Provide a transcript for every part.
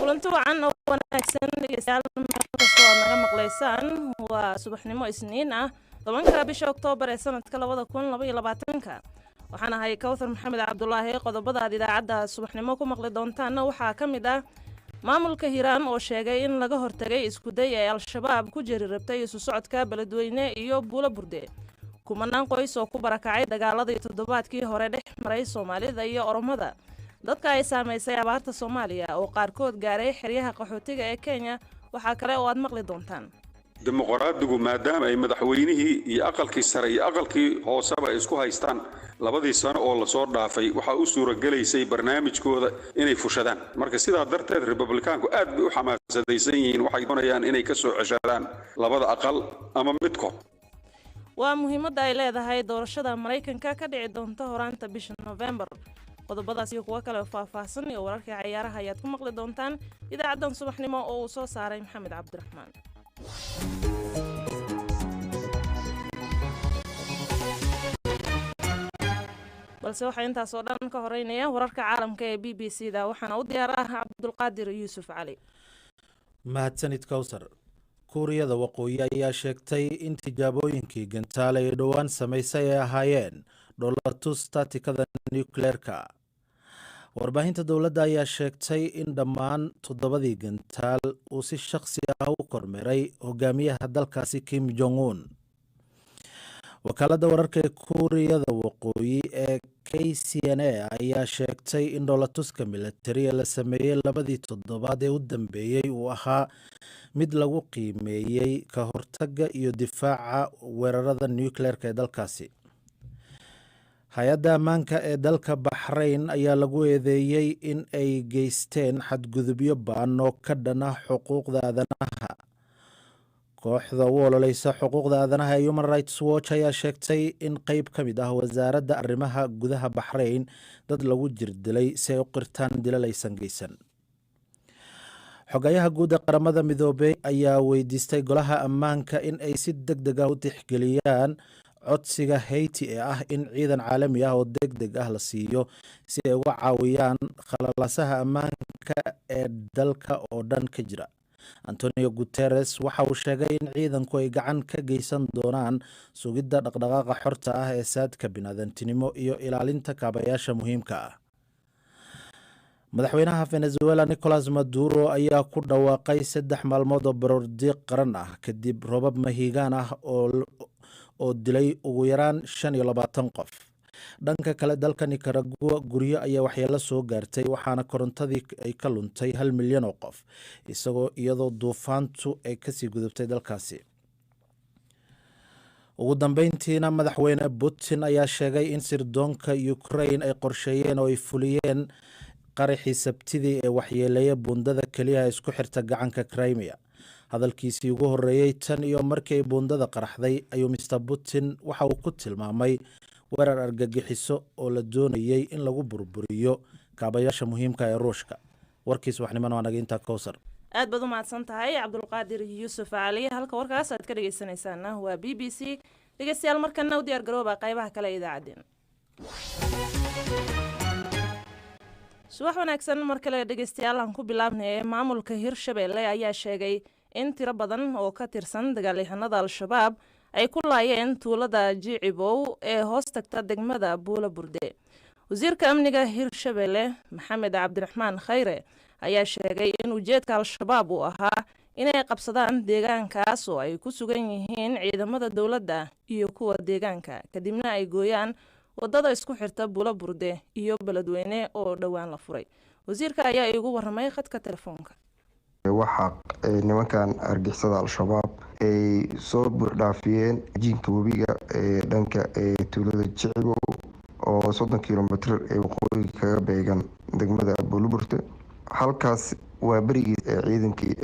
Kulanti wacan oo wanaagsan, dhegeystayaal, meel kastoo aad naga maqlaysaan. Waa subaxnimo Isniin ah, 10-ka bisha Oktoobar ee sanadka 2022-ka. Waxaan ahay Kowthar Maxamed Cabdulaahi. Qodobada aad idaacadda subaxnimo ku maqli doontaanna waxaa ka mid ah maamulka Hiiraan oo sheegay in laga hortagay iskuday ay Al-Shabaab ku jeri rabtay isu socodka Beledweyne iyo Buulo Burde, kumanaan qoys oo ku barakacay dagaaladii toddobaadkii hore dhex maray Soomaalida iyo Oromada, dadka ay saamaysay abaarta Soomaaliya oo qaarkood gaaray xeryaha qaxootiga ee Kenya. Waxaa kale oo aad maqli doontaan: Dimuqraadigu maadaama ay madaxweynihii iyo aqalkii sare iyo aqalkii hooseba ay isku haystaan, labadii sano oo lasoo dhaafay waxaa u suuragelaysay barnaamijkooda inay fushadaan. Marka sidaa darteed Republikaanku aad bay u xamaasadaysan yihiin, waxay doonayaan inay ka soo ceshadaan labada aqal ama midkood. Waa muhiimadda ay leedahay doorashada Maraykanka ka dhici doonta horaanta bisha Nofembar. Qodobadaas iyo kuwo kale oo faahfaahsan iyo wararkii cayaaraha ayaad ku maqli doontaan idaacaddan subaxnimo oo uu soo saaray Maxamed Cabdiraxmaan. Balse waxaa intaas oo dhan ka horeynaya wararka caalamka ee BBC da, waxaana u diyaar ah Cabdulqaadir Yuusuf Cali. Mahadsanid, Kowsar. Kuuriyada Waqooyi ayaa sheegtay in tijaabooyinkii gantaale ay dhowaan samaysay ay ahaayeen dhoolatus taatikada nukleerka. Warbaahinta dowladda ayaa sheegtay in dhammaan toddobadii gantaal uu si shakhsi ah u kormeeray hogaamiyaha dalkaasi Kim Jong Un. Wakaaladda wararka ee Kuuriyada Waqooyi ee KCNA ayaa sheegtay in dhoolatuska milatari ee la sameeyey labadii toddobaad ee u dambeeyey uu ahaa mid lagu qiimeeyey ka hortagga iyo difaaca weerarada nukleerka ee dalkaasi. Hay-adda ammaanka ee dalka Baxrayn ayaa lagu eedeeyey in ay geysteen xadgudubyo ba'an oo ka dhan ah xuquuqda aadanaha. Kooxda u ololeysa xuquuqda aadanaha ee Human Rights Watch ayaa sheegtay in qeyb ka mid ah wasaaradda arrimaha gudaha Baxrayn dad lagu jirdilay si ay u qirtaan dilal aysan geysan. Xogayaha guud ee Qaramada Midoobey ayaa weydiistay Golaha Ammaanka in ay si deg deg ah u tixgeliyaan codsiga Haiti ee ah in ciidan caalami ah oo deg deg ah la siiyo si ay uga caawiyaan khalalaasaha ammaanka ee dalka oo dhan ka jira. Antonio Guteres waxa uu sheegay in ciidanku ay gacan ka geysan doonaan sugidda dhaqdhaqaaqa xorta ah ee saadka biniaadantinimo iyo ilaalinta kaabayaasha muhiimka ah. Madaxweynaha Venezuela Nicolas Maduro ayaa ku dhawaaqay 3 maalmood oo baroordiiq qaran ah kadib roobab mahiigaan ah oo dilay ugu yaraan 25 qof. Dhanka kale, dalka Nicaragua guryo ayaa waxyeelo soo gaartay, waxaana korontadii ay ka luntay 1 milyan oo qof, isagoo iyadoo duufaantu ay kasii gudubtay dalkaasi. Ugu dambeyntiina, madaxweyne Putin ayaa sheegay in sirdoonka Ukraine ay qorsheeyeen oo ay fuliyeen qaraxii Sabtidii ee waxyeeleeya buundada keliyaha isku xirta gacanka Crimea. Hadalkiisii ugu horreeyey tan iyo markii ay buundada qaraxday ayuu Mr Putin waxa uu ku tilmaamay weerar argagixiso oo la doonayey in lagu burburiyo kaabayaasha muhiimka ee Ruushka. Warkii subaxnimona waa naga intaa, Kowsar. Aad baad u mahadsan tahay, Cabdulqaadir Yuusuf Cali. Halka warkaas aad ka dhegeysanaysaana waa BBC. Dhegeystayaal, markana u diyaar garooba qaybaha kale ee idaacaddeen. Subax wanaagsan mar kale, dhegeystayaal. Aan ku bilaabnay, maamulka Hirshabelle ayaa sheegay in tiro badan oo ka tirsan dagaalyahanada Al-Shabaab ay ku laayeen tuulada Jicibow ee hoos tagta degmada Buula Burde. Wasiirka amniga Hirshabelle Maxamed Cabdiraxmaan Khayre ayaa sheegay in ujeedka Al-Shabaab uu ahaa inay qabsadaan deegaankaas oo ay ku sugan yihiin ciidamada dowladda iyo kuwa deegaanka, kadibna ay gooyaan wadada isku xirta Buula Burde iyo Beledweyne oo dhowaan la furay. Wasiirka ayaa iigu waramay khadka telefoonka. Waxaa nimankan argixisada Al-Shabaab ay soo buuxdhaafiyeen jiinka webiga ee dhanka tuulada Jicibow oo 30 kilomitr ee waqooyiga kaga beegan degmada Buulaburte. Halkaas waa berigii ciidankii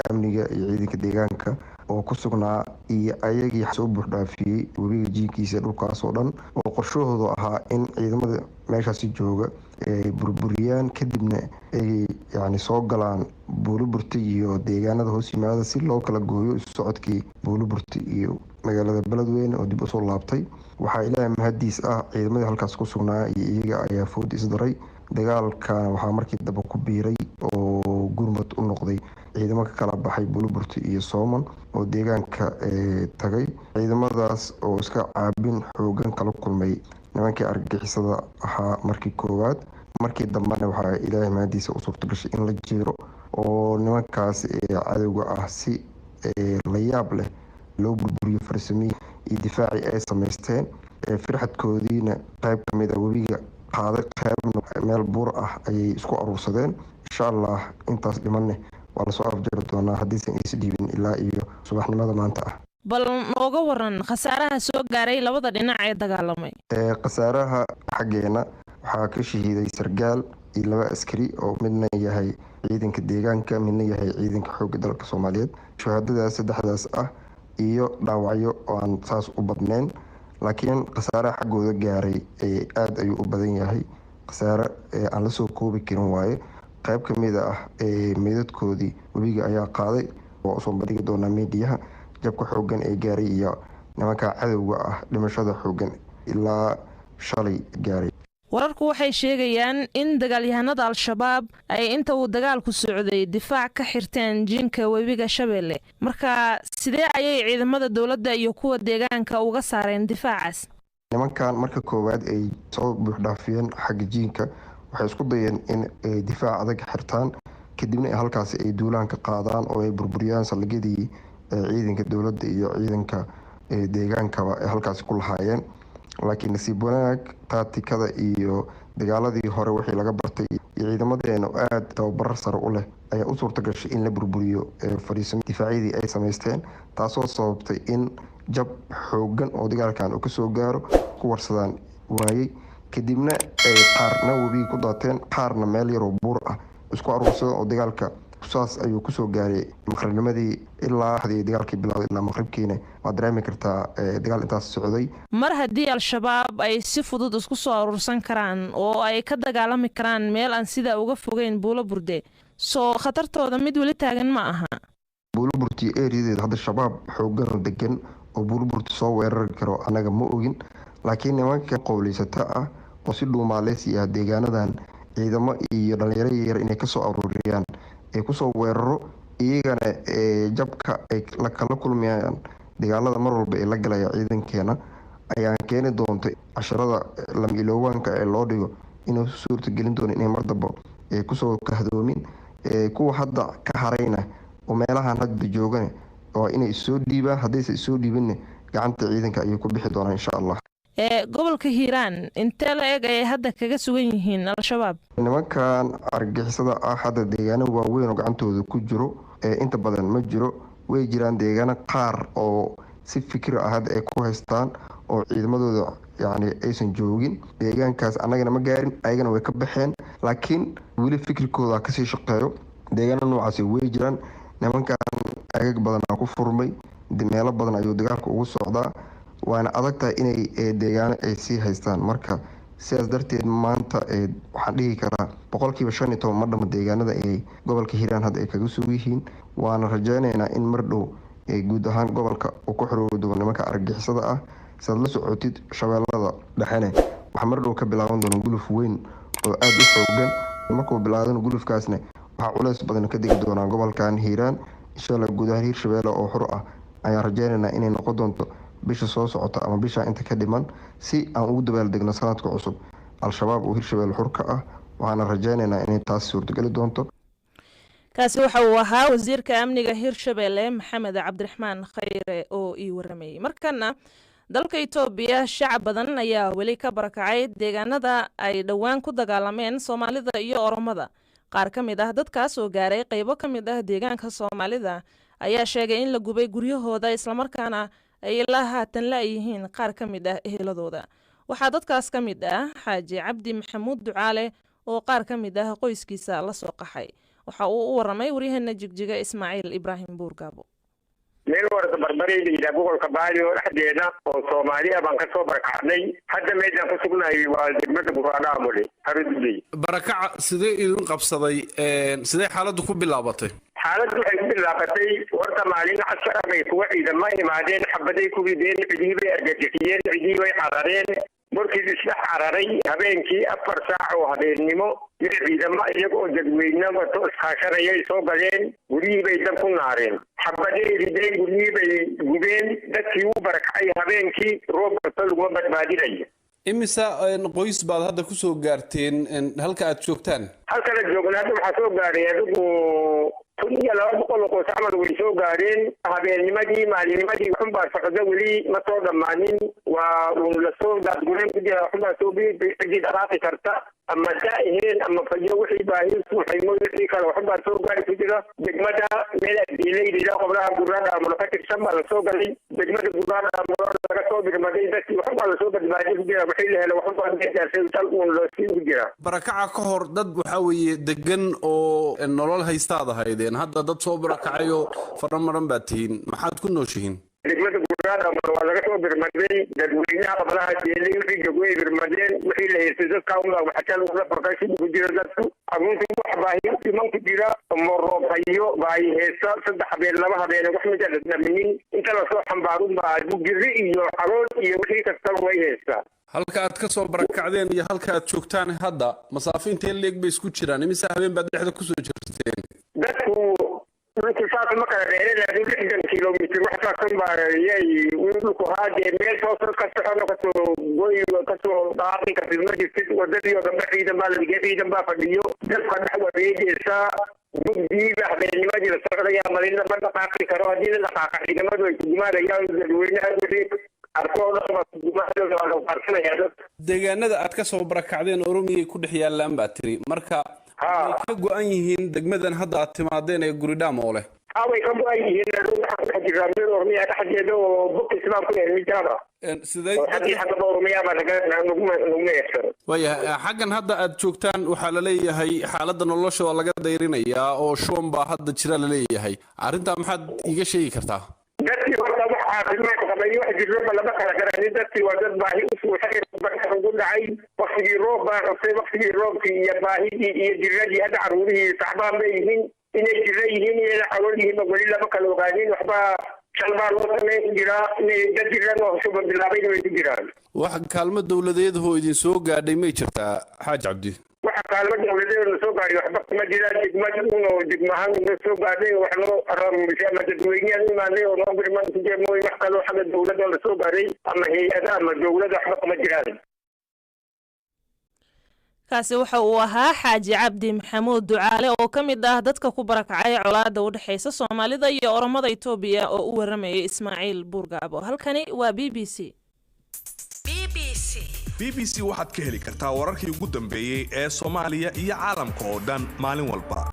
amniga iyo ciidanka deegaanka oo ku sugnaa iyo ayagii soo buuxdhaafiyey webiga jiinkiisa dhulkaas oo dhan, oo qorshahoodu ahaa in ciidamada meeshaasi jooga ay burburiyaan, kadibna ay yani soo galaan Buulaburti iyo deegaanada hoos yimaada, si loo kala gooyo isu socodkii Buulaburti iyo magaalada Beledweyne oo dib usoo laabtay. Waxaa Ilaahay mahadiis ah ciidamadii halkaas ku sugnaa iyo iyaga ayaa food isdaray. Dagaalkan waxaa markii dambe ku biiray oo gurmad u noqday ciidamo ka kala baxay Buulaburti iyo Sooman oo deegaanka tagay. Ciidamadaas oo iska caabin xoogan kala kulmay nimankii argagixisada ahaa markii koowaad, markii dambena waxaa Ilaahay mahadiisa u suurta gashay in la jiiro oo nimankaas cadowga ah si la yaab leh loo burburiyo farsamihii iyo difaacii ay samaysteen. Firxadkoodiina qayb kamid a webiga qaaday, qaybna meel buur ah ayay isku aruursadeen. Insha Allah intaas dhimanne waa lasoo afjari doonaa haddiisan isdhiibin ilaa iyo subaxnimada maanta ah. Bal nooga waran khasaaraha soo gaaray labada dhinac ee dagaalamay. Khasaaraha xaggeena waxaa ka shahiiday sargaal iyo 2 askari oo midna yahay ciidanka deegaanka, midna yahay ciidanka xoogga dalka Soomaaliyeed. Shuhadadaas 3daas ah iyo dhaawacyo oo aan saas u badnayn, laakiin khasaaraha xaggooda gaaray aada ayuu u badan yahay. Khasaare aan lasoo koobi karin waaye. Qayb kamid ah meydadkoodii webiga ayaa qaaday, waa usoo bandhigi doonaa miidiyaha jabka xoogan ee gaaray iyo nimanka cadowga ah dhimashada xoogan ilaa shalay gaaray. Wararku waxay sheegayaan in dagaalyahanada Al-Shabaab ay inta uu dagaalku socday difaac ka xirteen jiinka webiga Shabeelle. Marka sidee ayay ciidamada dowladda iyo kuwa deegaanka uga saareen difaacaas? Nimankan marka koowaad ay soo buuxdhaafiyeen xagga jiinka, waxay isku dayeen in ay difaac adag xirtaan, kadibna halkaasi ay duulaan ka qaadaan oo ay burburiyaan saldhigyadii ciidanka dowladda iyo ciidanka deegaankaba ay halkaasi ku lahaayeen. Laakiin nasiib wanaag taatikada iyo dagaaladii hore wixii laga bartay iyo ciidamadeena aada tababarar sare u leh ayaa u suurta gashay in la burburiyo fadhiisamo difaacyadii ay samaysteen, taasoo sababtay in jab xoogan oo dagaalkan uu kasoo gaaro ku warsadaan waayey. Kadibna ay qaarna webiga ku daateen, qaarna meel yaroo buur ah isku aruursadeen oo dagaalka saas ayuu kusoo gaaray maqribnimadii ilaa hadii dagaalkii bilowday ilaa maqribkiina waad dareemi kartaa dagaal intaas socday. Mar haddii Al-Shabaab ay si fudud isku soo aruursan karaan oo ay ka dagaalami karaan meel aan sidaa uga fogeyn Buulo Burde, soo khatartooda mid weli taagan ma aha? Buulaburti eriyadeeda hadda Shabaab xoogan degan oo Buulaburti soo weerari karo annaga ma ogin, laakiin nimanka qowleysata ah oo si dhuumaaleysi ah deegaanadan ciidamo iyo dhalinyaro yar inay kasoo aruuriyaan ay kusoo weeraro, iyagana jabka ay kala kulmayaan dagaalada mar walba ee la galaya ciidankeena ayaan keeni doonta casharada lama iloowaanka ee loo dhigo inuu suurta gelin doono inay mar damba kusoo kahdoomin. Kuwa hadda ka harayna oo meelahan hadda joogana oo inay isoo dhiibaan, haddaysa isoo dhiibinna gacanta ciidanka ayay ku bixi doonaan insha Allah. Gobolka Hiiraan intee la eg ayay hadda kaga sugan yihiin Al-Shabaab? Nimankan argagixisada ah hadda deegaano waaweyn oo gacantooda ku jiro inta badan ma jiro. Way jiraan deegaano qaar oo si fikir ah hadda ay ku haystaan oo ciidamadooda yacni aysan joogin deegaankaas, annagana ma gaarin, ayagana way ka baxeen, laakiin weli fikirkooda kasii shaqeeyo. Deegaano noocaasi way jiraan. Nimankan agag badanaa ku furmay, meelo badan ayuu dagaalka ugu socdaa, waana adag tahay inay deegaano ay sii haystaan. Marka sidaas darteed maanta waxaan dhihi karaa 15% ma dhamo deegaanada ay gobolka Hiiraan hadda ay kaga sug yihiin. Waana rajeyneynaa in mar dhow guud ahaan gobolka uu ku xoroobi doono nimanka argagixisada ah. Siaad la socotid Shabeellada Dhexene waxaa mar dhow ka bilaaban doona guluf weyn oo aada u xoogan. Markuu bilaadana gulufkaasna waxaa culeys badan ka degi doonaa gobolkan Hiiraan. Insha Allah guud ahaan Hiirshabeelle oo xur ah ayaan rajeyneynaa inay noqon doonto bisha soo socota ama bisha inta ka dhiman, si aan ugu dabaaldegno sanadka cusub Al-Shabaab oo Hirshabelle xurka ah. Waxaana rajeyneynaa inay taas suurtageli doonto. Kaasi waxa uu ahaa wasiirka amniga Hirshabelle Maxamed Cabdiraxmaan Khayre oo ii waramayey. Markana dalka Itoobiya shacab badan ayaa weli ka barakacay deegaanada ay dhowaan ku dagaalameen Soomaalida iyo Oromada. Qaar ka mid ah dadkaas oo gaaray qaybo ka mid ah deegaanka Soomaalida ayaa sheegay in la gubay guryahooda, islamarkaana ay ilaa haatan la-yihiin qaar ka mid ah eheladooda. Waxaa dadkaas ka mid ah Xaaji Cabdi Maxamuud Ducaale oo qaar ka mid ah qoyskiisa la soo qaxay. Waxa uu u waramay waryaheena Jigjiga Ismaaciil Ibraahim Buurgaabo. Meel warta Barbari la yidhaha gobolka Baali oo dhexdeeda oo Soomaaliya baan kasoo barakacnay. Hadda meeshaan ku sugnahay waa degmada Buraadhaamule Harudubey. Barakaca sidee idin qabsaday? Sidee xaaladdu ku bilaabatay? Xaaladdu waxay ku bilaabatay warta maalin cashara bay kuwa ciidamo imaadeen, xabaday ku rideen, cidihii bay argagixiyeen, cidihii bay xarareen. Markii isdhex cararay habeenkii 4 saac oo habeennimo iyo ciidamo iyaga oo dadweyne wato iskaashanayay soo galeen. Guryihii bay dab ku naareen, xabaday rideen, guryihii bay gubeen. Dadkii wuu barakacay habeenkii, roob kasta laguma badbaadinayo. Imisa qoys baad hadda kusoo gaarteen halka aad joogtaan? Halkana joogna hadda waxaa soo gaaray adigu 1200 oo qoys camal way soo gaareen habeennimadii. Maalinnimadii waxunbaa socda, weli ma soo dhammaanin. Waa uun lasoo daadgureen ku jira, waxunbaa soo cidii dhaqaaqi karta ama daa'iheen ama fayo, wixii baahi suuxaymo, wixii kale waxunbaa soo gaari ku jira. Degmada meel adiilaydila qoblaha Guraadhaamulo ka tirsan baa lasoo galay. Degmada Guraadhaamulo laga soo birmaday dadkii, waxunbaa lasoo badbaadiy ku jira. Wixii la helo waxunbaa meeshaasay dal uun loosii ku jira. Barakaca ka hor dad waxaa weeye degan oo nolol haystaad ahaydeen. Hadda dad soo barakacayoo faramaran baad tihiin. Maxaad ku nooshihiin? Degmada Guraadhamar waa laga soo birmadey dadweynaha qablaha jeelay. Wixii joog way birmadeen, wixii la haystay dadka unbaa waxataa lagula fakasi ku jira. Dadku agunta wax baahi dhiman ku jira ma roob hayo, baahi heesta 3 habeen, 2 habeen wax mida dhadhaminin. Inta lasoo xambaarun baa bugiri iyo calool iyo wixii kastaba way heystaa. Halka aad ka soo barakacdeen iyo halka aad joogtaan hadda masaafo intee leeg bay isku jiraan? Imise habeen baad dhexda kusoo jirteen? Dadku dhulku saas ma kala dheere, laakiin 60 kilomitr wax saasan baa yay dhulku haadee. Meel toos ka socono, kasoo goy, kasoo dhaaqi kartid ma jirtid. Wadadii oo dambe ciidan baa la dhigay, ciidan baa fadhiyo, dadka dhex wareegaysa. Mugdiiba habeennimadii la socdayaa, malina ma dhaqaaqi karo. Haddii la dhaqaaqa ciidamadu ay kugumaadayaan dadweynaha, wixii arkoo dhan baa kugumaadooda, waa la qarsanayaa dadka. Deegaanada aad ka soo barakacdeen Oromiyay ku dhex yaallaan baa tiri. Marka way ka go-an yihiin degmadan hadda aad timaadeen ee Guridhaamo leh? Ha, way ka go-an yihiin. Waxaan ku dhex jiraa meel Ormiya dhexdeeda oo bokis baan ku lehay mijaaba. Sidee oo xaggii xaggaba Ormiya baa naga naguma naguma yeeshan. Waayahay, xaggan hadda aad joogtaan waxaa la leeyahay xaaladda nolosha waa laga dayrinayaa oo shuban baa hadda jira la leeyahay. Arrintaa maxaad iiga sheegi kartaa? Dadkii horta wax caafimaad qabay, wax jirroba lama kala garanin. Dadkii waa dad baahi u suuxay, ugu dhacay waktigii roob baa qabtay, waktigii roobkii iyo baahidii iyo jiradii. Hadda caruurihii tacbaan bay yihiin, inay jiro yihiin inay calool yihiin weli lama kala ogaanin. Waxbaa shalbaa loo samayn ku jiraa, inay dad jiran oo shuban bilaabayna way ku jiraan. Wax kaalmo dowladeed oo idin soo gaadhay may jirtaa, Xaaji Cabdi? Waxa kaalmo dowladeed na soo gaadhay waxba kuma jiraan. Degmada uun oo degmahaan na soo gaadhay wax noo aramurisay ama dadweynehan u imaanay oo noo birman ku jira mooye, wax kaloo xagga dowladda la soo gaadhay ama hay-ada ama dowladda waxba kuma jiraan. Kaasi waxa uu ahaa Xaaji Cabdi Maxamuud Ducaale oo ka mid ah dadka ku barakacay colaada u dhexeysa Soomaalida iyo Oromada Itoobiya oo u waramayay Ismaaciil Buurgaabo. Halkani waa BBC. BBC waxaad ka heli kartaa wararkii ugu dambeeyey ee Soomaaliya iyo caalamka oo dhan maalin walba.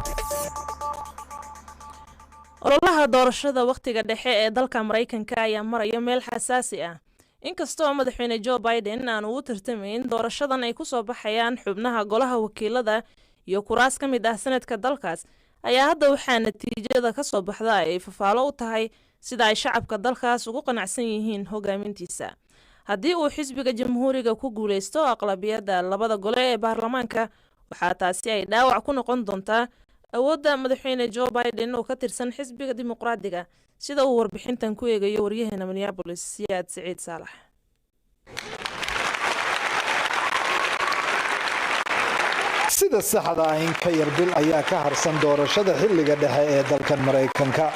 Ololaha doorashada wakhtiga dhexe ee dalka Maraykanka ayaa maraya meel xasaasi ah. Inkastoo madaxweyne Joe Biden aan ugu tartamayn doorashadan ay kusoo baxayaan xubnaha golaha wakiilada iyo kuraas ka mid ah sanadka dalkaas, ayaa hadda waxaa natiijada kasoo baxda ay fafaalo u tahay sida ay shacabka dalkaas ugu qanacsan yihiin hogaamintiisa. Haddii uu xisbiga Jamhuuriga ku guuleysto aqlabiyadda labada gole ee baarlamaanka, waxaa taasi ay dhaawac ku noqon doontaa awoodda madaxweyne Joe Biden oo ka tirsan xisbiga Dimuqraadiga, sida uu warbixintan ku eegayo waryaheena Minneapolis, Siyaad Siciid Saalax. Sida saxda ah, in ka yar bil ayaa ka harsan doorashada xilliga dhexe ee dalkan Maraykanka.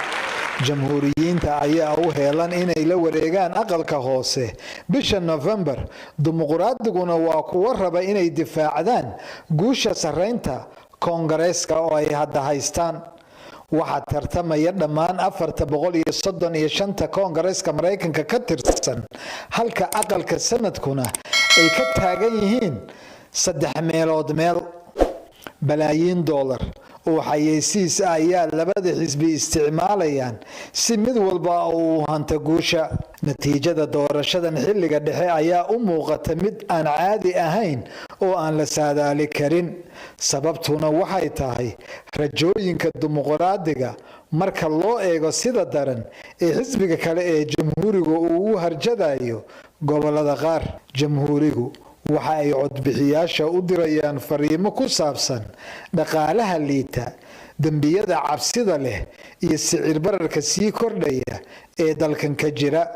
Jamhuuriyiinta ayaa u heelan inay la wareegaan aqalka hoose bisha Nofembar, Dimuqraadiguna waa kuwo raba inay difaacdaan guusha sareynta Koongareeska oo ay hadda haystaan. Waxaa tartamaya dhammaan 435-ta Koongareeska Maraykanka ka tirsan, halka aqalka sanadkuna ay ka taagan yihiin saddex meelood meel. Balaayiin doolar oo xayeysiis ah ayaa labada xisbi isticmaalayaan si mid walba uu hanto guusha. Natiijada doorashadan xilliga dhexe ayaa u muuqata mid aan caadi ahayn oo aan la saadaali karin. Sababtuna waxay tahay rajooyinka Dimuqraadiga marka loo eego sida daran ee xisbiga kale ee Jamhuuriga uu u harjadayo gobolada qaar. Jamhuurigu waxa ay codbixiyaasha u dirayaan fariimo ku saabsan dhaqaalaha liita, dembiyada cabsida leh iyo sicir bararka sii kordhaya ee dalkan ka jira.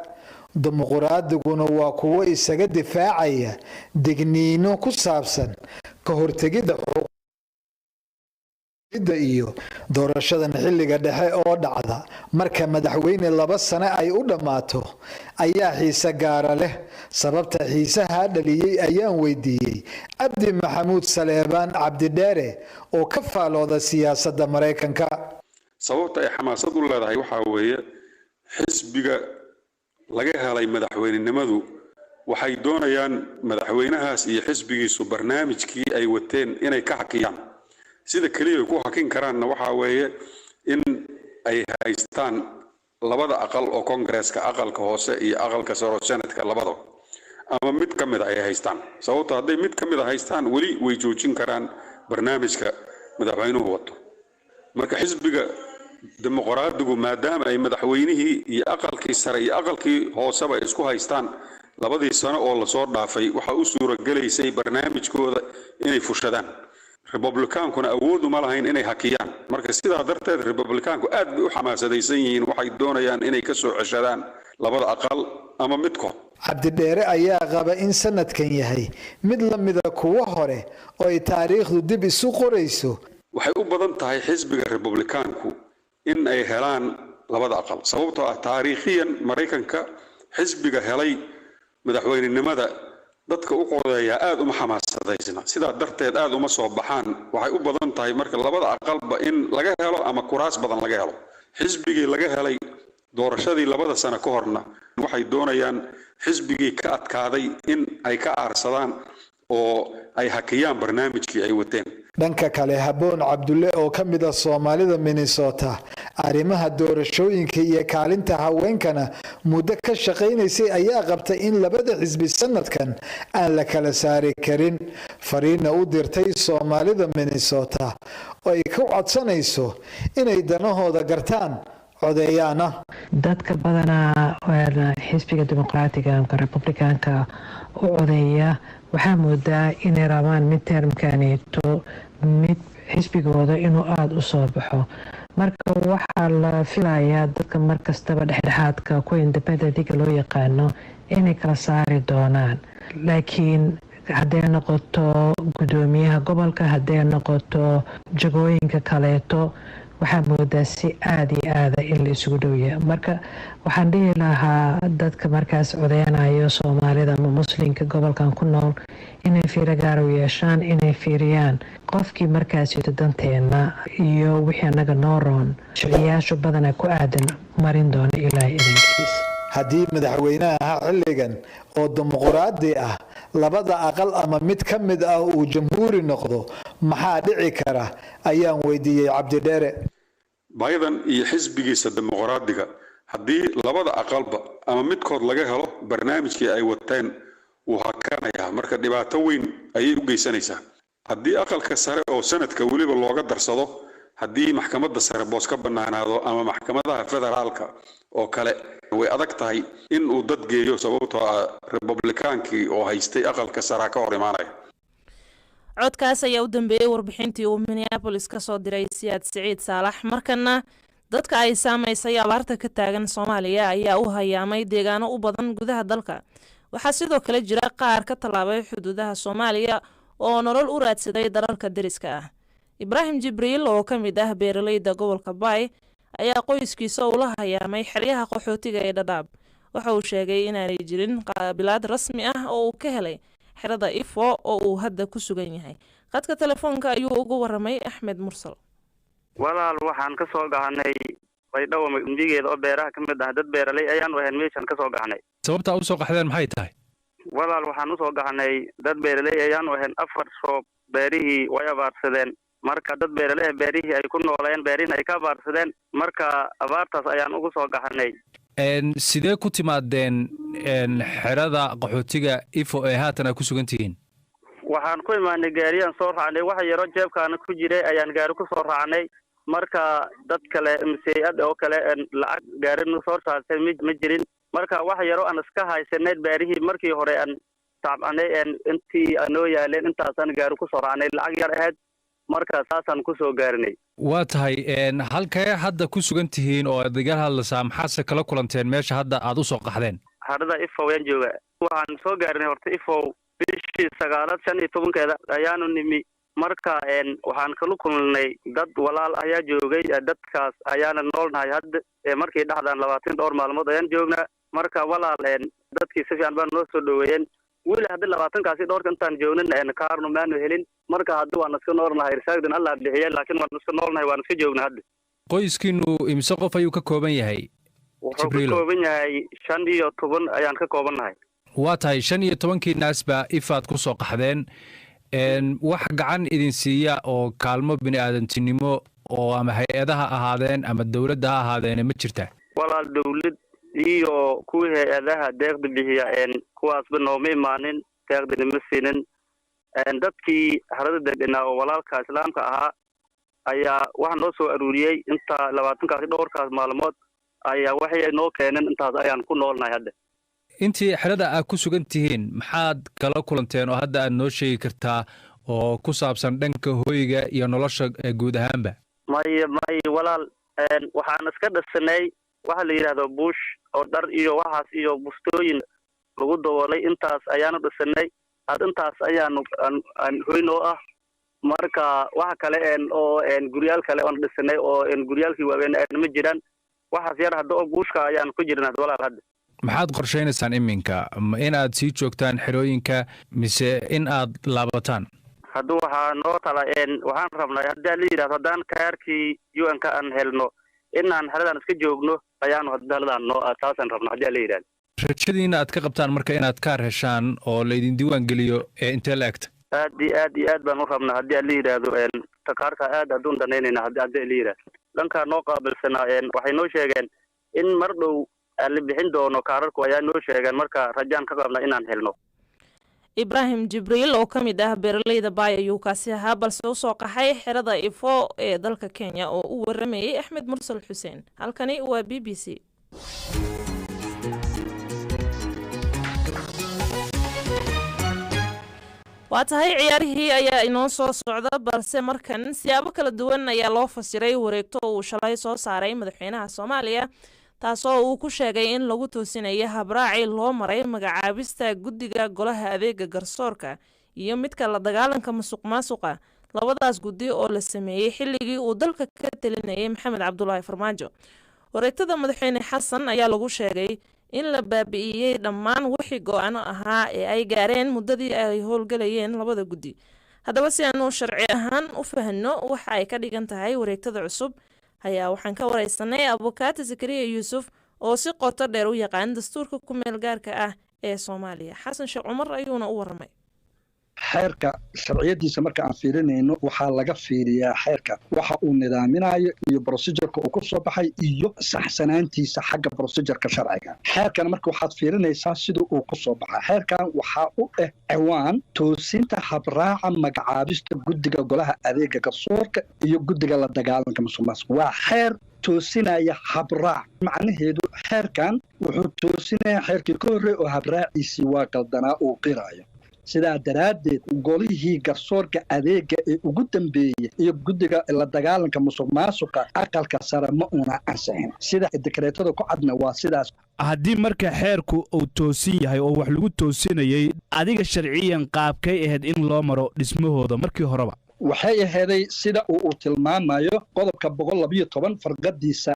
Dimuquraadiguna waa kuwo isaga difaacaya digniino ku saabsan ka hortegidda xuquuqda iyo doorashadan xilliga dhexe oo dhacda marka madaxweyne 2 sano ay u dhammaato ayaa xiise gaara leh. Sababta xiisaha dhaliyey ayaan weydiiyey Cabdi Maxamuud Saleebaan, Cabdidheere, oo ka faalooda siyaasadda Maraykanka. Sababta ay xamaasad u leedahay waxaa weeye, xisbiga laga helay madaxweynenimadu waxay doonayaan madaxweynahaas iyo xisbigiisu barnaamijkii ay wateen inay ka hakiyaan. Sida keliya ay ku hakin karaanna waxaa weeye in ay haystaan labada aqal oo Kongareeska, aqalka hoose iyo aqalka sare oo Senatka, labadaba ama mid ka mid a ay haystaan. Sababto hadday mid ka mid a haystaan, weli way joojin karaan barnaamijka madaxweynuhu wato. Marka xisbiga Dimuqraadigu, maadaama ay madaxweynihii iyo aqalkii sare iyo aqalkii hooseba ay isku haystaan 2dii sano oo lasoo dhaafay, waxaa u suuragelaysay barnaamijkooda inay fushadaan. Republikaankuna awood uma lahayn inay hakiyaan. Marka sidaa darteed Republikaanku aad bay u xamaasadaysan yihiin. Waxay doonayaan inay ka soo ceshadaan labada aqal ama midkood. Cabdidheere ayaa qaba in sanadkan yahay mid la mida kuwo hore oo ay taariikhdu dib isu qorayso. Waxay u badan tahay xisbiga Republikaanku in ay helaan labada aqal, sababtoo ah taariikhiyan Maraykanka xisbiga helay madaxweynenimada dadka u qodeeyaa aada uma xamaasadaysna. Sidaa darteed aada uma soo baxaan. Waxay u badan tahay marka labada aqalba in laga helo ama kuraas badan laga helo. Xisbigii laga helay doorashadii 2da sano ka horna waxay doonayaan xisbigii ka adkaaday in ay ka aarsadaan oo ay hakiyaan barnaamijkii ay wateen. Dhanka kale, Habboon Cabdulle oo ka mid ah Soomaalida Minnesota, arrimaha doorashooyinka iyo kaalinta haweenkana muddo ka shaqaynaysay, ayaa qabtay in labada xisbi sanadkan aan la kala saari karin, fariinna u dirtay Soomaalida Minnesota oo ay ku codsanayso inay danahooda gartaan, codeeyaana. Dadka badanaa xisbiga Dimuqraatiga amka Republicanka u codeeya waxaa moodaa inay rabaan mid termkaneeto mid xisbigooda inuu aada u soo baxo. Marka waxaa la filayaa dadka markastaba dhexdhexaadka, kuwa independentiga loo yaqaano, inay kala saari doonaan. Laakiin hadday noqoto gudoomiyaha gobolka, hadday noqoto jagooyinka kaleeto, waxaa moodaa si aada iyo aada in la isugu dhowya. Marka waxaan dhihi lahaa dadka markaas codeynayo, Soomaalida ama Muslimka gobolkan ku nool, inay fiiro gaar u yeeshaan, inay fiiriyaan qofkii markaasito danteena iyo wixii anaga noo roon, sharciyaashu badana ku aadan marin doona, Ilaahay idankiis. Haddii madaxweynaha xilligan oo dimuquraadi ah labada aqal ama mid ka mid ah uu Jamhuuri noqdo, maxaa dhici kara, ayaan weydiiyey Cabdidheere. Biden iyo xisbigiisa Dimuqraadiga haddii labada aqalba ama midkood laga helo, barnaamijkii ay wateen wuu hakanayaa. Marka dhibaato weyn ayay u geysanaysaa. Haddii aqalka sare oo Senatka weliba looga darsado, haddii maxkamadda sare boos ka bannaanaado ama maxkamadaha federaalka oo kale, way adag tahay in uu dad geeyo, sababtoo ah Republikaankii oo haystay aqalka saraa ka hor imaanaya. Codkaas ayaa u dambeeyey warbixintii uu Minneapolis ka soo diray Siyaad Siciid Saalax. Markana, dadka ay saamaysay abaarta ka taagan Soomaaliya ayaa u hayaamay deegaano u badan gudaha dalka. Waxaa sidoo kale jira qaar ka tallaabay xuduudaha Soomaaliya oo nolol u raadsaday dalalka deriska ah. Ibraahim Jibriil oo ka mid ah beeraleyda gobolka Baay ayaa qoyskiisa ula hayaamay xeryaha qaxootiga ee Dhadhaab. Waxa uu sheegay inaanay jirin qaabilaad rasmi ah oo uu ka helay xerada Ifo oo uu hadda ku sugan yahay. Khadka telefoonka ayuu ugu waramay Axmed Mursal. Walaal, waxaan ka soo gahanay Baydhabo miyigeeda oo beeraha ka mid ah. Dad beeraley ayaanu ahayn, meeshaan ka soo gahanay. Sababtaa usoo qaxdeen maxay tahay? Walaal, waxaan usoo gahanay, dad beeraley ayaanu ahayn. Afar roob beerihii way abaarsadeen. Marka dad beeraley beerihii ay ku nooleen, beerihiina ay ka abaarsadeen, marka abaartaas ayaan ugu soo gahanay. Sidee ku timaadeen xerada qaxootiga Ifo ee haatan aad ku sugan tihiin? Waxaan ku imaanay gaariyaan soo raacnay. Waxa yaro jeebkaana ku jiray ayaan gaari ku soo raacnay. Marka dad kale masey-ad oo kale lacag gaari nu soo saartay ma jirin. Marka wax yaro aan iska haysaneyd beerihii markii hore aan tacbanay intii anoo yaaleen, intaasaan gaari ku soo raacnay, lacag yar ahayd. Marka saasaan kusoo gaarinay. Waa tahay. Halkee hadda ku sugan tihiin oo aad igala hadlaysaa? Maxaase kala kulanteen meesha hadda aad usoo qaxdeen? Xerada Ifow ayaan joogaa. Waxaan soo gaarnay horta Ifow bishii 9aad 15-keeda ayaanu nimi. Marka waxaan kala kulnay dad walaal ayaa joogay, dadkaas ayaana noolnahay hadda. Markii dhexdaan 20 dhowr maalmood ayaan joognaa. Marka walaal, dadkii si fiican baa noo soo dhoweeyeen. Weli hadda 20-kaasi dhowrka intaan joognin kaarnu maanu helin. Marka hadda waan iska noolnahay, irsaagdan Allah bixiye, laakiin waan iska noolnahay, waan iska joognaa hadda. Qoyskiinu imse qof ayuu ka kooban yahay? Wuxuu ka kooban yahay 15 ayaan ka koobannahay. Waa tahay, 15-kii naasba Ifaad ku soo qaxdeen. Wax gacan idin siiya oo kaalmo bini aadantinimo oo ama hay-adaha ahaadeen ama dowladda ha ahaadeene ma jirtaa? Walaal, dawlad iyo kuwii hay-adaha deeqda bixiya kuwaasba nooma imaanin, deeqdina ma siinin. Dadkii xerada deganaa oo walaalka islaamka ahaa ayaa waxaa noo soo aruuriyey inta 20-kaasi dhowrkaas maalmood ayaa waxay noo keeneen, intaas ayaan ku noolnahay hadda. Intii xerada aad ku sugan tihiin maxaad kala kulanteen oo hadda aad noo sheegi kartaa oo ku saabsan dhanka hoyga iyo nolosha guud ahaanba? May walaal, waxaan iska dhisanay waxa la yidhahdo buush oo dhar iyo waxaas iyo bustooyin lagu daboolay. Intaas ayaanu dhisanay had, intaas ayaanu aan hoy noo ah. Marka waxa kale oo guryaal kale oon dhisanay oo guryaalkii waaweyn ma jiraan. Waxaas yar hadda oo buushka ayaan ku jirnaa, walaal, hadda. Maxaad qorshaynaysaan iminka? Ma in aad sii joogtaan xerooyinka mise in aad laabataan? Hadda waxaa noo tala, waxaan rabnay haddii la yidhahdo haddaan kaarkii UN-ka aan helno inaan xeradan iska joogno ayaanu hadaladaan noo taasaan rabna haddii la yidhahdo. Rajadiina aad ka qabtaan marka inaad kaar heshaan oo laydin diiwaan geliyo ee intee la egta? Aad iyo aad iyo aad baan u rabnaa haddii la yidhaahdo. Kaarka aad haduun danaynayna haddii la yidhahdo. Dhankaa noo qaabilsanaa waxay noo sheegeen in mar dhow la bixin doono kaararku ayaa noo sheegeen. Marka rajaan ka qabna inaan helno. Ibraahim Jibriil oo ka mid ah beeraleyda Baay ayuu kaasi ahaa, balse usoo qaxay xerada Ifo ee dalka Kenya, oo u waramayay Axmed Mursal Xuseen. Halkani waa BBC. Waa tahay, ciyaarihii ayaa inoo soo socda, balse markan siyaabo kala duwan ayaa loo fasiray wareegto uu shalay soo saaray madaxweynaha Soomaaliya, taasoo uu ku sheegay in lagu toosinayo habraaci loo maray magacaabista guddiga golaha adeega garsoorka iyo midka la dagaalanka musuq maasuqa, labadaas guddi oo la sameeyey xilligii uu dalka ka talinayay Maxamed Cabdulaahi Farmaajo. Wareegtada madaxweyne Xasan ayaa lagu sheegay in la baabi'iyey dhammaan wixii go-aano ahaa ee ay gaareen muddadii ay howlgalayeen labada guddi. Haddaba, si aanu sharci ahaan u fahanno waxa ay ka dhigan tahay wareegtada cusub, ayaa waxaan ka wareysanay abukaati Zakariya Yuusuf oo si qoto dheer u yaqaan dastuurka ku meel gaarka ah ee Soomaaliya. Xasan Sheekh Cumar ayuuna u waramay. Xeerka sharciyadiisa marka aan fiirinayno, waxaa laga fiiriyaa xeerka waxa uu nidaaminayo iyo procedureka uu ku soo baxay iyo saxsanaantiisa xagga procedureka sharciga. Xeerkan marka waxaad fiirinaysaa sida uu ku soo baxay. Xeerkan waxaa u ah ciwaan "Toosinta habraaca magacaabista guddiga golaha adeega garsoorka iyo guddiga la dagaalanka musuqmaasuq". Waa xeer toosinaya habraac. Macnaheedu xeerkan wuxuu toosinaya xeerkii ka horreey oo habraaciisii waa qaldanaa uu qiraayo. Sidaa daraaddeed, golihii garsoorka adeega ee ugu dambeeyey iyo guddiga la dagaalanka musuq maasuqa aqalka sare ma una ansixin. Sida dekreetada ku cadna waa sidaas. Haddii marka xeerku uu toosin yahay oo wax lagu toosinayay, adiga sharciyan qaabkay ahayd in loo maro dhismahooda markii horeba? Waxay aheeday sida uu tilmaamayo qodobka 112 farqadiisa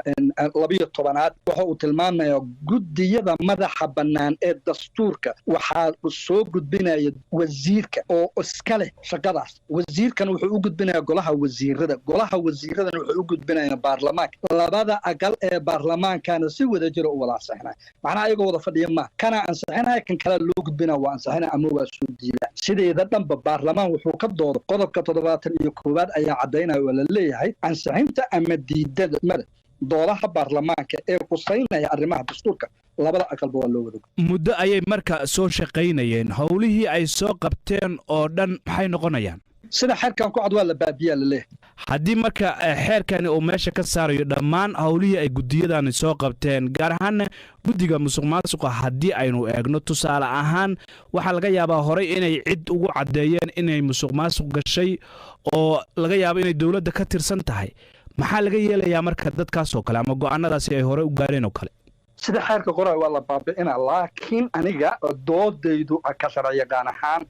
12aad. Waxa uu tilmaamayaa guddiyada madaxa bannaan ee dastuurka waxaa soo gudbinaya wasiirka oo iska leh shaqadaas. Wasiirkan wuxuu u gudbinayaa golaha wasiirada, golaha wasiiradana wuxuu u gudbinayaa baarlamaanka. Labada aqal ee baarlamaankana si wada jira u wada ansixinaya. Macnaha ayagoo wada fadhiya ma kana ansixinaya, kan kale loo gudbinaya waa ansixinaya ama waa soo diida. Sideeda dhanba baarlamaan wuxuu ka doodo qodobka 71aad ayaa caddaynaya oo la leeyahay ansixinta ama diidada doodaha baarlamaanka ee qusaynaya arrimaha dastuurka labada aqalba waa loo wada. Muddo ayay marka soo shaqaynayeen. Howlihii ay soo qabteen oo dhan maxay noqonayaan? Sida xeerkan ku cad, waa la baabiyaa laleeyahay. Haddii marka xeerkani uu meesha ka saarayo dhammaan howlihii ay guddiyadani soo qabteen, gaar ahaanna guddiga musuq maasuqa, haddii aynu eegno tusaale ahaan, waxaa laga yaabaa horey inay cid ugu caddeeyeen inay musuq maasuq gashay oo laga yaabo inay dowladda ka tirsan tahay. Maxaa laga yeelayaa marka dadkaas oo kale ama go'aanadaasi ay horey u gaareen oo kale? Sida xeerka qorayo waa la baabi'ina, laakiin aniga doodaydu ka sharciyaqaan ahaan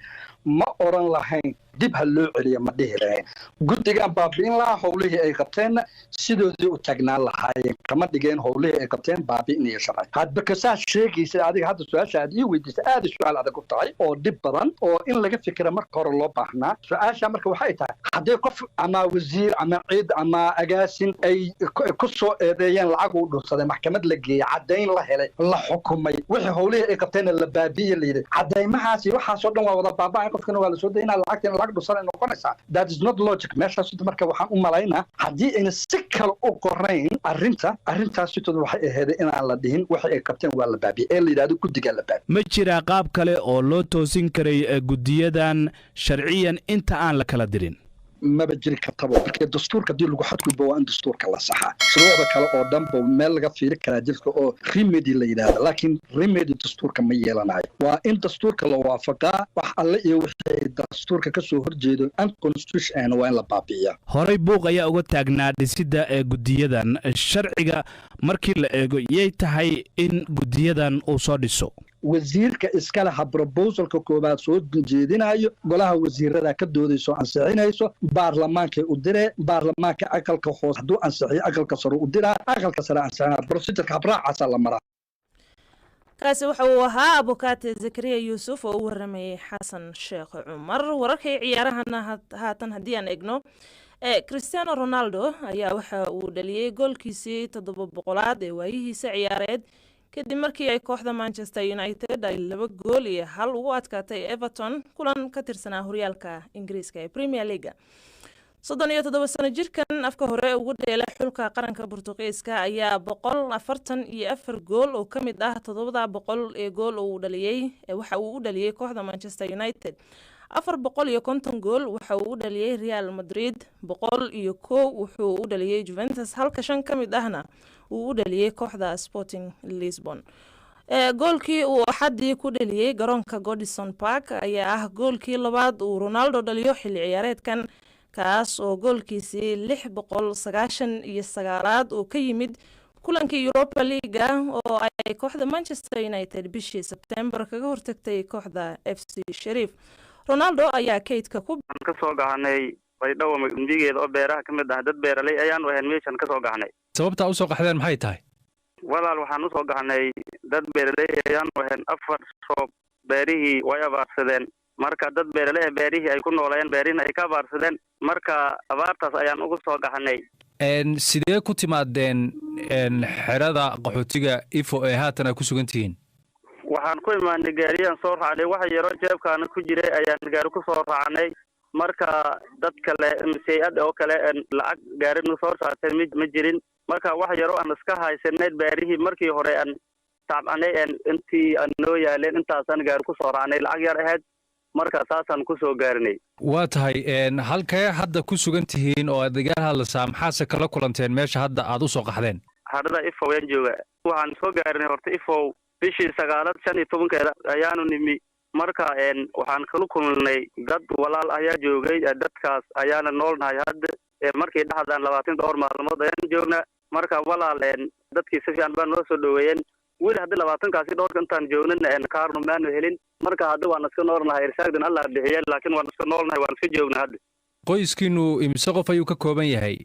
ma oran lahayn dib ha loo celiya, ma dhihi lahayn. Guddigaan baabi'in lahaa, howlihii ay qabteenna sidoodii u tagnaan lahaayeen. Kama dhigeen howlihii ay qabteen baabi'inaya sharci. Hadba kasaa sheegaysa adiga hadda su-aasha aad ii weydiisay aad su-aal adag u tahay oo dhib badan oo in laga fikira marka hore loo baahnaa. Su-aasha marka waxay tahay, haddii qof ama wasiir ama cid ama agaasin ay ku soo eedeeyeen lacag uu dhunsaday, maxkamad la geeyey, caddayn la helay, la xukumay, wixii howlihii ay qabteenna la baabi'iye la yidhi, caddaymahaasi waxaasoo dhan waa wada baaba'ay, qofkana waa la soo daynaa, lacagtina lacag dhusan ay noqonaysaa. That is not logic. Meeshaas marka waxaan u malaynaa haddii ayna si kale u qorayn arrinta, arrintaas sitooda waxay aheeday inaan la dhihin waxa ay qabteen waa la baabi'ey, ee la yidhahdo guddigaa la baabi'ey. Ma jiraa qaab kale oo loo toosin karay guddiyadan sharciyan inta aan la kala dirin? Maba jiri kartaba, marka dastuurka haddii lagu xadgudbo waa in dastuurka la saxaa. Shuruucda kale oo dhanba meel laga fiiri karaa jirka oo remedy la yidhaahda, laakiin remedy dastuurka ma yeelanayo. Waa in dastuurka la waafaqaa. Wax alle iyo wixii dastuurka ka soo horjeedo, unconstitution, waa in la baabi'iyaa. Horey buuq ayaa uga taagnaa dhisidda ee guddiyadan. Sharciga markii la eego, yay tahay in guddiyadan uu soo dhiso? Wasiirka iskale ha proposalka koowaad soo jeedinayo, golaha wasiirada ka doodayso, ansixinayso, baarlamaankay u diree. Baarlamaanka aqalka hoose hadduu ansixiyo, aqalka sare u diraa, aqalka sare ansixinaa. Procedureka habraacaasaa la maraa. Kaasi waxa uu ahaa abukaate Zakariya Yuusuf oo u waramayay Xasan Sheekh Cumar. Wararkay ciyaarahana haatan haddii aan egno, Cristiano Ronaldo ayaa waxa uu dhaliyey goolkiisii 700aad ee waayihiisa ciyaareed, kadib markii ay kooxda Manchester United ay 2-1 ugu adkaatay Everton kulan ka tirsanaa horyaalka Ingiriiska ee Premier League. 37 sano jirkan afka hore ugu dheelay xulka qaranka Bortuqiiska ayaa 144 gool oo ka mid ah 700 ee gool uu dhaliyey waxa uu u dhaliyey kooxda Manchester United. 450 gool waxa uu u dhaliyey Real Madrid, 101 wuxuu u dhaliyey Juventus, halka shan ka mid ahna uu u dhaliyey kooxda Sporting Lisbon. Goolkii uu Axadii ku dhaliyey garoonka Godison Park ayaa ah goolkii labaad uu Ronaldo dhaliyo xilli ciyaareedkan, kaas oo goolkiisii 699aad uu ka yimid kulankii Europa League-ga oo ay kooxda Manchester United bishii Sebtembar kaga hortagtay kooxda FC Sheriff. Ronaldo ayaa kaydka ku Ka soo gahanay Baydhabo miyigeeda oo beeraha ka mid ah. Dad beeraley ayaanu ahayn, meeshan ka soo gahanay. Sababtaa usoo qaxdeen maxay tahay? Walaal, waxaan usoo gahanay dad beeraley ayaanu ahayn. Afar roob beerihii way abaarsadeen. Marka dad beeraley beerihii ay ku noolayeen, beerihina ay ka abaarsadeen, marka abaartaas ayaan ugu soo gahanay. Sidee ku timaadeen xerada qaxootiga Ifo ee haatan ay ku sugan tihiin? Waxaan ku imaanay gaariyaan soo raacnay. Waxa yaroo jeebkaana ku jiray ayaan gaari ku soo raacnay. Marka dad kale mise-ad oo kale lacag gaari nu soo saartay ma jirin. Marka wax yaroo aan iska haysanay beerihii markii hore aan tacbanay intii aan noo yaaleen, intaasaan gaari ku soo raacnay, lacag yar ahayd. Marka saasaan kusoo gaarinay. Waa tahay. Halkee hadda ku sugan tihiin oo aad igaala hadlaysaa? Maxaase kala kulanteen meesha hadda aad usoo qaxdeen? Xerada Ifow ayaan jooga. Waxaan soo gaarinay horta Ifow bishii sagaalaad 15-keeda ayaanu nimi. Marka waxaan kala kulnay dad walaal ayaa joogay, dadkaas ayaana noolnahay hadda. Markii dhexdaan 20 dhowr maalmood ayaan joognaa. Marka walaal, dadkii si fiican baa noo soo dhoweeyeen. Weli haddii 20-kaasi dhowrka intaan joognana kaarnu maanu helin. Marka hadda waan iska noolnahay, irsaagdan Allah bixiye, laakiin waan iska noolnahay, waan iska joognaa hadda. Qoyskiinu imise qof ayuu ka kooban yahay?